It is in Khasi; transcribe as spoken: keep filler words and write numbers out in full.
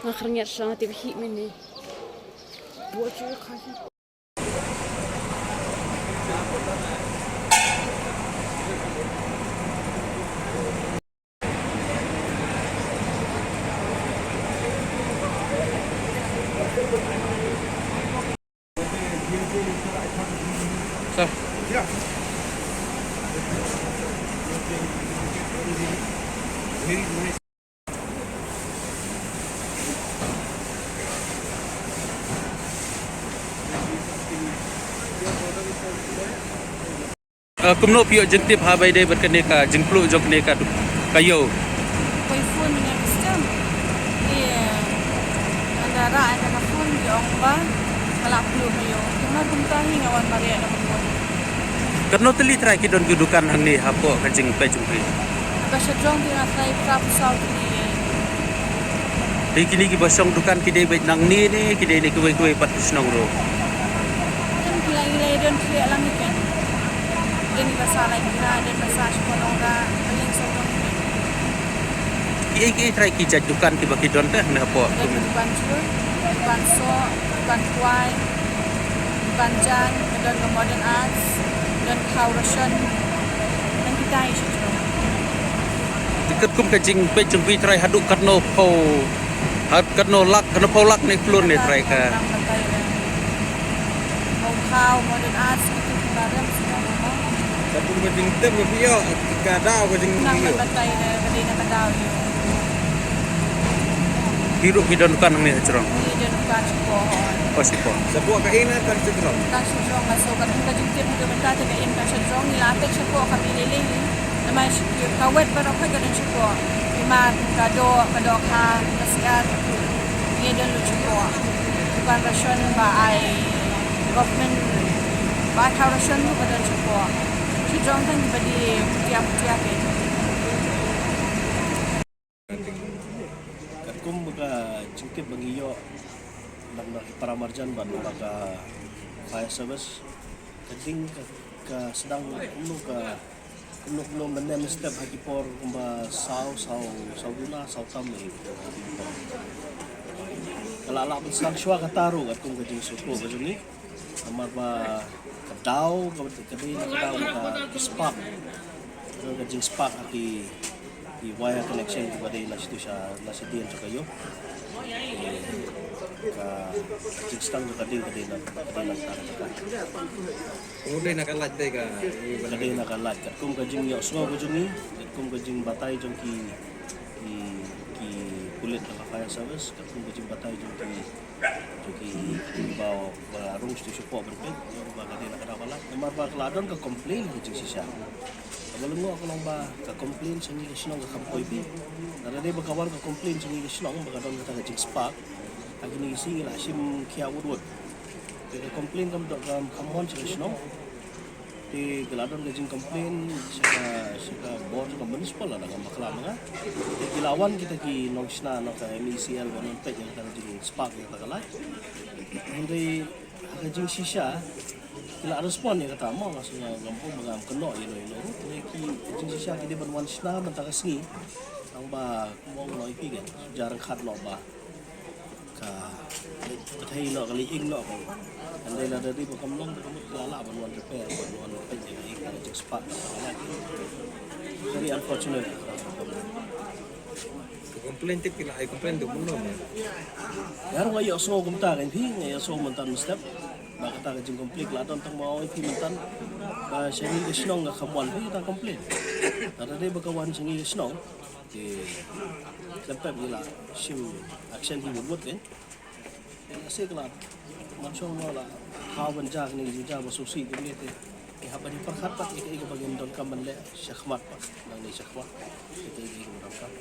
Nga khyrngiat sha nga tip hi mini. Buat ju kha hi. Sir. Uh, kumno phi ïoh jingtip ha ba ïadei bad kane ka jingpluh jong kane ka du-, ka ïew? Poi phone ïa ka system. Ïa. Ynda rah ïa ka phone ki ong ba ka la pluh ka ïew. Kumno kumta hi nga wan mareh na ka phone. Katno tylli trai ki don ki dukan hangne hapoh ka jingpeit jong phi? Ka sha jong ki nga trai pra phew saw tylli. Te kine kiba shong dukan ki dei beit nangne ne ki dei na kiwei kiwei pat ki shnong ruh? Kan ki la, ki la don khlieh lang hi kan. Don kiba sah Laitkira, don ba sah sha Nongrah, ba ïeng sawdong hi kan. Kiei kiei trai ki jait dukan kiba ki don te ne hapoh? Don dukan jur, dukan soh, dukan kwai, dukan jaiñ, don ka modern arts, don khaw ration, don kita hi sha jrong. Te katkum ka jingpeit jong phi trai haduh katno phew, haduh katno lak, katno phew lak ne klur ne trai ka? Nang batai la. Mo khaw, modern arts, kitu ki barang semua mo. Katkum ka jingtip ka phi ïoh, ka daw ka jing. Nang batai la, ka dei na ka daw ïa. Phi ruh phi don dukan hangne ha jrong? Ngi don dukan shapoh. Oh, shapoh. Shapoh ka ina tang sha jrong? Tang sha jrong, la so katkum ka jingtip ka mynta te ka im tang sha jrong, ngi la peit shapoh ka phi lei lei. Namar shi-, ka wet baroh ka don shapoh. Namar ka doh, ka doh ka, ka siat. Ngi don lut shapoh. Dukan ration ba ai government, ba ai khaw ration ruh ka don shapoh. Shi jrong tang ba dei mutia mutia ke. Katkum ka jingtip ba ngi ïoh na ki para marjan bad na ka fire service. Ka ding ka, ka sdang kumno ka, kumno kumno mynne mynstep ha ki por kumba saw, saw, saw duna, saw tam hi. Ka la lah ban sdang shuwa kata ruh katkum ka jingsngewthuh ka jong ngi. Namar ba ka daw, ka, ka dei na ka daw ka spark. Ka jingspark ha ki, ki wire connection kiba dei na sha, na shadien jong ka ïew. Ka jingsdang jong ka ding ka dei na, ka dei na ka, ka dei na ka light dei ka, ka dei na ka light. Katkum ka jingïohsngew ka jong ngi, katkum ka jingbatai jong ki, ki, ki pulit na ka fire service, katkum ka jingbatai jong ki Jong ki, kiba, ba rung sha shapoh ban peit, ïa ba ka dei na ka daw ka light. Namar ba ka la don ka complain ka jingshisha. Kaba lyngngoh ka long ba ka complain sha ngi ka shnong ka kham poi bha. Lada dei ba ka wan ka complain sha ngi ka shnong ba ka don kata ka jingspark, ha kine ki sngi ngi la shim khia wut wut. Te ka complain kam don, kam, kam wan sha ka shnong. Te ki la don ka jingcomplain sha ka, sha ka bor jong ka municipal, lada ngam bakla ma nga. Te ki la wan kita ki nongshna na ka M E C L ban wan peit ïa kata ka jingspark ïa kata ka light. Hynrei ha ka jingshisha ki la respond ïa kata, mo, nga sngew ngam ong ba ngam kynnoh ïa no ïa no ruh. Hynrei ki jingshisha ki dei ban wan shna mynta ka sngi. Tang ba kumno ong ïa ki, kan, shu ja ryngkat noh ba ka leit bthei noh, ka leit ing noh ka. Hynrei lada dei ba kam long, ka mut ka la lah ban wan repair, ban wan peit ïa ka ing, ka jingspark. Very unfortunate. Ka complain te ki la ai complain da kumno, mo? Nga ruh nga ïohsngew kumta, kan, phi, nga ïohsngew mynta mynstep. Ba kata ka jingcomplain la don, tang ba ong ïa phi mynta ba sha ngi ka shnong ka kham wan phi kata complain. Lada dei ba ka wan sha ngi ka shnong. Te khlem pep ngi la shim action hi wut wut, kan. Te lehse ka la, man shong mo, la khaw ban ja kane ka jingjia ba sngewsih kumne te. Te hap ban ïa pyrkhat pat ïa kaei kaba ngin donkam ban leh shakhmat pat, nangne shakhmat. Te kaei kaei kaba donkam.